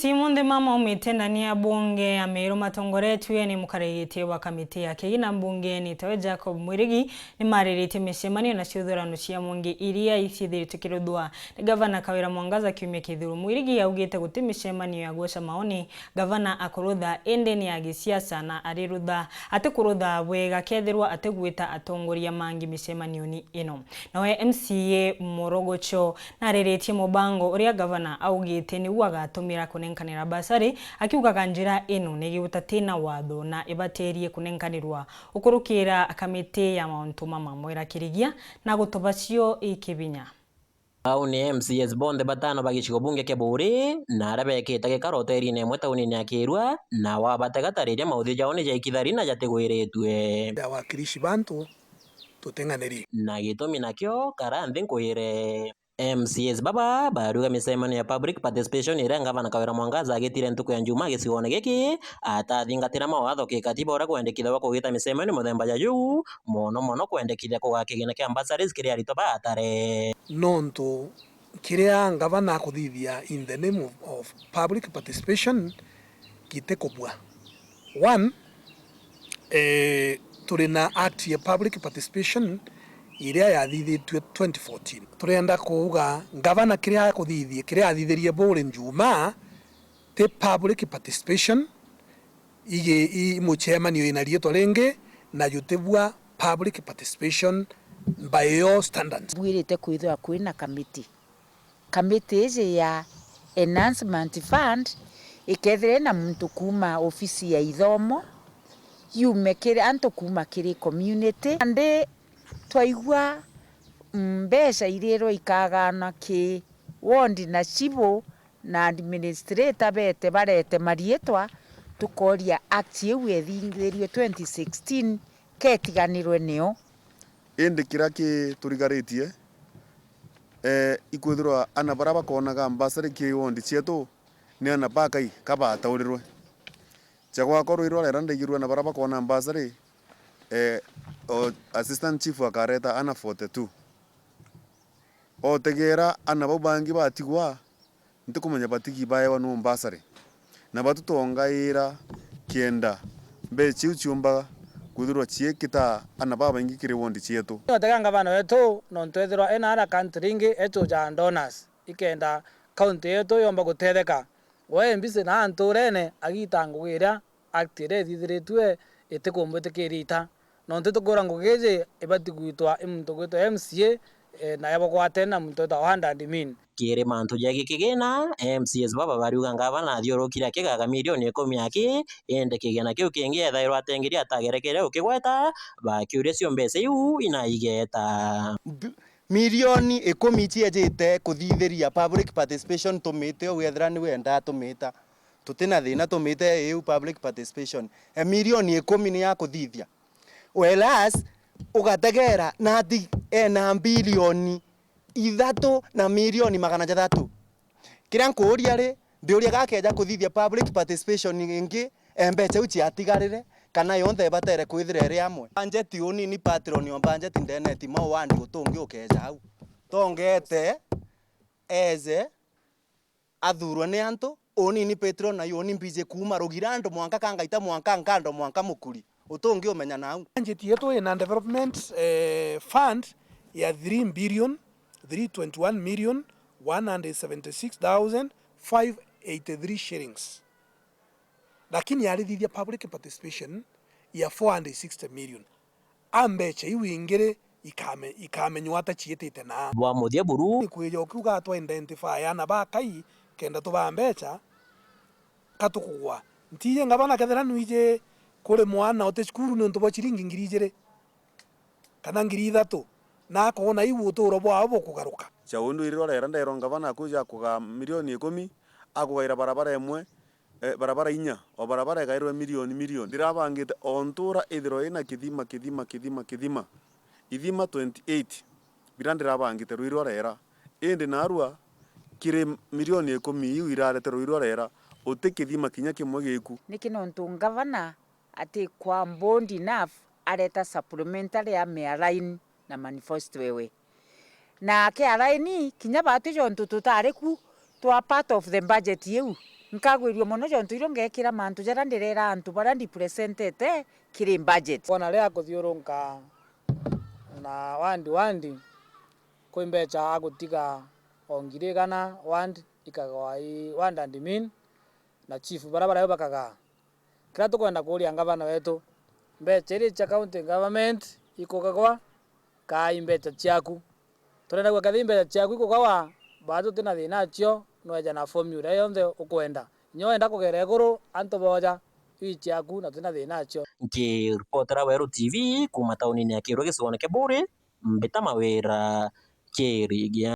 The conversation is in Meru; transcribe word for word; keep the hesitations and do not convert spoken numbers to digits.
Ti monthe mama maumite ndani ya bunge ya Meru matongoretue ni mukariritie wa kamiti ya kigina mbungeni tawe Jacob Mwirigi ni mariritie micemanio na ciuthurano cia mungi iria iciithiritwe kiruthwa ni gavana Kawira Mwangaza kiumia kithuru. Mwirigi augite guti micemanio ya guoca maoni gavana akurutha, indi ni ya gisiasa na arirutha atikurutha bwega kethirwa atigwita atongoria mangi micemanioni ino. Nawe M C A Morogocho nariritie mubango uria gavana augite niu agatumira kunenkanira basari, akiugaga njira ino ni giuta tina watho na ibatirie kunenkanirwa ukurukira kamiti ya mauntu ma mamwira kirigia na gutubacio ikibinya. Au ni M C As bonthe batano ba gicigo bunge kia Buuri na aria bekite gikaro hotelini imwe taunini ya Kirua, na wabatega tariria mauthio jao ni ja ikithari na jatigwiritue. Ya wakilishi bantu tuteng'aniri. Na gitumi nakio kara nthi nkwire. M C As baba bariuga micemanio ya public participation iria ngavana Kawira Mwangaza agitire ntuku ya Njumaa gicigone giki, atathingatira mawatho kikatiba uria kwendekithagwa kugita micemanio muthemba ja juu, mono mono kwendekithia kugaa kigina kia bursaries kiri aritwa ba atare. Nontu kiria ngavana akuthithia in the name of, of public participation gitikubua. One, eh, turi na act ya public participation iria yathithitue twenty fourteen. Turenda kuuga ngavana kiria akuthithie, kiria athithirie Buuri Njumaa, ti public participation, igi-, i mucemanio ina riitwa ringi, na jutibua public participation by your standards. Bwirite kwithirwa kwina kamiti. Kamiti iji ya Enhancement Fund ikethira ina muntu kuuma ofisi ya ithomo, yume kiri antu kuuma kiri community. Nandi twaigua mbeca irirwa ikagana ki ward na chibu na administrator bete barete mariitwa, tukoria act iu yethingithirio twenty sixteen ketiganirwe nio. Indi kiria kiturigaritie, eh, ikwithirwa ana baria bakonaga mbasari ki ward cietu ni ana bakai kabataurirwe. Cia gwakwa rwiri rwa rera ndaigirue ana baria bakona mbasari, eh, o assistant chief akareta ana forty-two. Otegera ana bau bangi batigwa, ntikumenya batigi baewa nu mbasari. Na batu twongaira kienda mbeca iu ciumba kwithirwa ciikita ana babaingi kiri ward cietu. Otega ngavana wetu, nontu ethirwa ena ara country ingi echuja donors, ikenda county yetu yomba gutetheka. We mbisi na nturene agita ngugi iria act iria ithithiritue itikumbwitikiria ita. Nontu tukura ngugi iji ibati gwitwa i muntu gwitwa M C A, eh, na yabagwatene na muntu witwa Wandad Min. Kiri mantu jegi kigina, M C As baba bariuga ngavana athiurukire akigaga milioni ikumi aki, indi kigina kiu kingi ethairwa atengeria atagerekere ukigweta, bakiuria cio mbeca iu inaigeta. Mbi-, milioni ikumi ciejite kuthithiria public participation tumite, uu ethira niwe endaa tumita. Tutina thina tumite iu public participation. E milioni ikumi ni ya kuthithia. Whereas, ugategera nati ena bilioni ithatu na milioni magana jathatu. Kiria nkuuria ri, ndiuria gakeja kuthithia public participation ingi, e mbeca iu ciatigarire, kana yonthe ibatere kwithira iri amwe. Budget unini, patron o budget ndeneti mau wandi utungi ukeja au. Tongete, eje, athurwe ni antu, unini patron na uni mbiji kuuma rugira andu mwanka kangaita mwanka nkando mwanka mukuri. Utungi umenya nau. Budget yetu ina development, eh, fund ya three billion, three twenty-one million, one hundred seventy-six thousand, five eighty-three shillings. Lakini yarithithia public participation ya four hundred sixty million. A mbeca iu ingi ri ikame-, ikamenywa ata ciitite naa? Bwa muthia buru. Ni kwija ukiuga twa identify ana bakai kenda tubaa mbeca, ka tukugwa. Ntiji ngavana kethira nwiji kuri mwana uti cukuru niuntu bwa ciringi ngiri ijiri kana ngiri ithatu, na akoona iu uturo bwao bukugaruka. Cia undu iri rorera nderwa ngavana akwija kugaa milioni ikumi, akugaira barabara imwe, eh, barabara inya, o barabara igairwe milioni, milioni. Ndirabangite o ntura ithirwa ina kithima, kithima, kithima, kithima. Ithima twenty-eight, biria ndirabangite rwiri rwa rera. Indi narua, kiri milioni ikumi iu irarete rwiri rwa rera, uti kithima kinya kimwe giku. Niki nontu ngavana ati kwa bold enough areta supplementary ya miaraini na manifesto ewe. Na akiaraini, kinya batu jontu tutari ku, twa part of the budget iu. Nkagwirirua mono jontu irio ngekira mantu jaria ndirera antu baria ndipresentete kiri budget. Kwona riria akuthiurunka na wandi wandi, kwi mbecha agutiga o ngiri igana wandi ikagawa i ward admin na chief baria baria bakagaa. Kiria tukwenda kuuria ngavana wetu, mbecha iria cia county government ikugagwa, kaa i mbecha ciaku? Turenda gwikethia i mbecha ciaku ikugawa, baa tutina thina acio, nweja na formula yonthe ukwenda. Inya wenda kugera iguru, antu boja, iu i ciaku na tutina thina acio. Nkiripotera Weru T V kuuma taunini ya Kirwe gicigoone kia Buuri, mbita Mawira Kirigia.